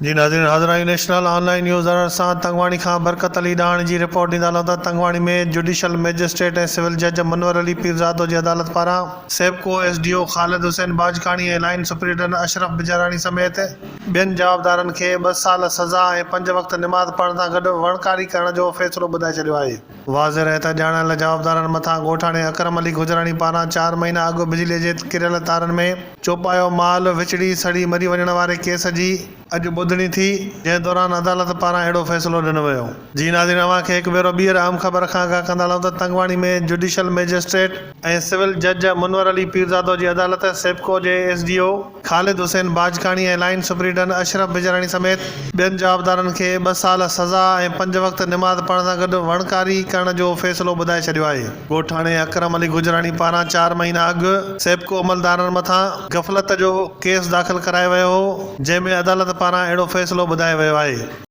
جي ناظرين حاضر آهيون نيشنل آن لائين نيوز ارڙهن سان تنگواڻي کان برڪت علي ڏاهاڻي جي رپورٽ ڏيندا هلون ته تنگواڻي ۾ جڊيشل مئجسٽريٽ ۽ سول جج منور علي پيرزادو جي عدالت پاران SEPCO S D O Khalid Hussain Bajkani ۽ line superintendent Ashraf Bijarani سميت ٻين جوابدارن کي ٻه سال سزا ۽ پنج وقت نماز پڙهڻ سان گڏ وڻڪاري ڪرڻ جو فيصلو ٻڌائي ڇڏيو آهي. واضح رهي ته ڄاڻايل جوابدارن مٿان ڳوٺاڻي اڪرم علي گجراڻي پاران چار مهينا اڳ بجلي جي ڪريل تارن ۾ چوپايو مال وچڙي سڙي مري وڃڻ واري ڪيس جي اڄ ٻڌڻي ٿي، جنهن دوران عدالت پاران اهڙو فيصلو ڏنو ويو. جي ناظرين اوهان کي هڪ ڀيرو ٻيهر اهم خبر کان آگاهه ڪندا هلون ته تنگواڻي ۾ جڊيشل مئجسٽريٽ ۽ سول جج منور علي پيرزادو جي عدالت سيپڪو جي S D O Khalid Hussain Bajkani ۽ line superintendent Ashraf Bijarani سميت ٻين جوابدارن کي ٻه سال سزا ۽ پنج وقت نماز پڙهڻ سان گڏ وڻڪاري ڪرڻ جو فيصلو ٻڌائي ڇڏيو آهي. ڳوٺاڻي اڪرم علي گجراڻي پاران چار مهينا اڳ سيپڪو عملدارن مٿان غفلت جو ڪيس داخل ڪرايو ويو هو، جنهن ۾ عدالت پاران اهڙو فيصلو ٻڌايو ويو آهي.